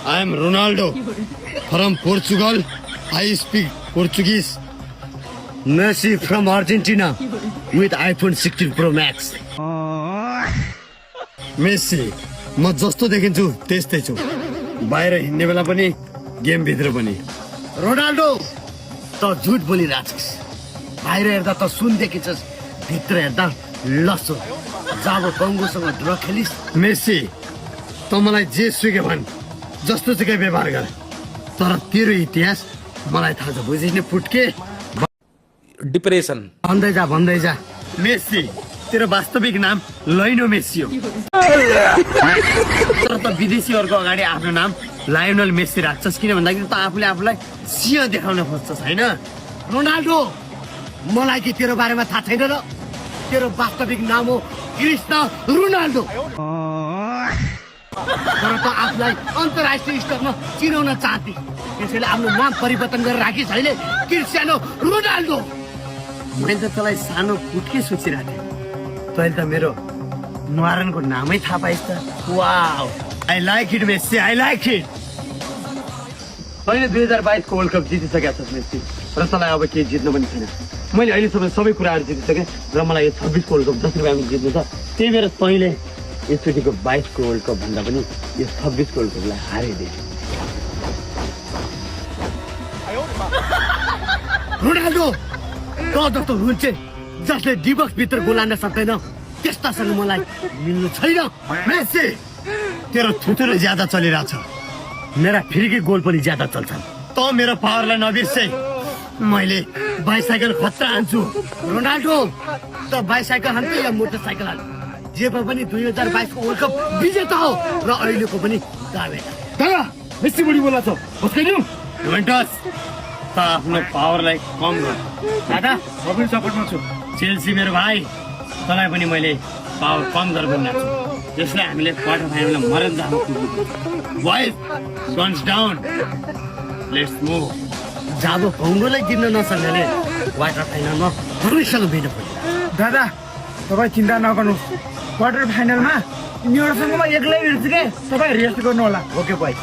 I am Ronaldo from Portugal. I speak Portuguese. Messi from Argentina with iPhone 16 Pro Max. Messi, म जस्तो देखिन्छु त्यस्तै छु बाहिर हिँड्ने बेला पनि गेम भित्र पनि रोनाल्डो त झुट बोलिरहेछस् बाहिर हेर्दा त सुन देखिन्छस् भित्र हेर्दा लसो जब कङ्गोसँग ड्र खेलिस् मेसी त मलाई जे सुके भन् जस्तो सुकै व्यवहार गर तर तेरो इतिहास मलाई थाहा छ बुझिस् नि फुट्के डिप्रेसन भन्दै जा मेसी तेरो वास्तविक नाम लाइनो मेसी हो तर त विदेशीहरूको अगाडि आफ्नो नाम लायोनल मेसी राख्छस् किन भन्दाखेरि त आफूले आफूलाई सिंह देखाउन खोज्छस् हैन रोनाल्डो मलाई के तेरो बारेमा थाहा छैन र तेरो वास्तविक नाम हो क्रिस्टियानो रोनाल्डो तर त आफूलाई अन्तर्राष्ट्रिय स्तरमा चिनाउन चाहन्थे त्यसैले आफ्नो नाम परिवर्तन गरेर राखिस् अहिले क्रिस्टियानो रोनाल्डो मैले त तँलाई सानो फुट्के सोचिरहेको थिएँ तैँले त मेरो नुहारनको नामै थाहा पाइस् त wow I like it Messi I like it तैँले 2022 को वर्ल्ड कप जितिसकेका छस् मेसी र तँलाई अब केही जित्नु पनि छैन मैले अहिलेसम्म सबै कुराहरू जितिसकेँ र मलाई यो 26 को वर्ल्ड कप जसरी हामी जित्नु छ त्यही भएर तैँले यसचोटिको 22 को वर्ल्ड कप भन्दा पनि यो 26 को वर्ल्ड कपलाई हारिदिए रोनाल्डो त जस्तो हुन्छ जसले डिबक्स भित्र गोल हान्न सक्दैन त्यस्तासँग मलाई मिल्नु छैन मेसी तेरो थुतुरो ज्यादा चलिरहेछ मेरा फिर्की गोल पनि ज्यादा चल्छन् त मेरो पावरलाई नबिर्से मैले बाइसाइकल खतरा हान्छु रोनाल्डो त बाइसाइकल हान्छु या मोटरसाइकल हान्छु जे पनि 2022 को वर्ल्ड कप विजेता हो र अहिलेको पनि दादा मेसी बढी बोला छ बस्दैनौ युवेन्टस त आफ्नो पावरलाई कम गर दादा म पनि सपोर्टमा छु चेल्सी मेरो भाइ तँलाई पनि मैले पावर कम गरेर बनाएको छु त्यसलाई हामीले क्वार्टर फाइनलमा मरेर जानु wise guns down let's move जब कङ्गोलाई जित्न नसक्ने क्वार्टर फाइनलमा हरैसँग भिड्नु पर्यो दादा तपाईँ चिन्ता नगर्नु क्वार्टर फाइनलमा यिनीहरूसँग म एक्लै हिँड्छु के तपाईँ रेस्ट गर्नु होला ओके भाइ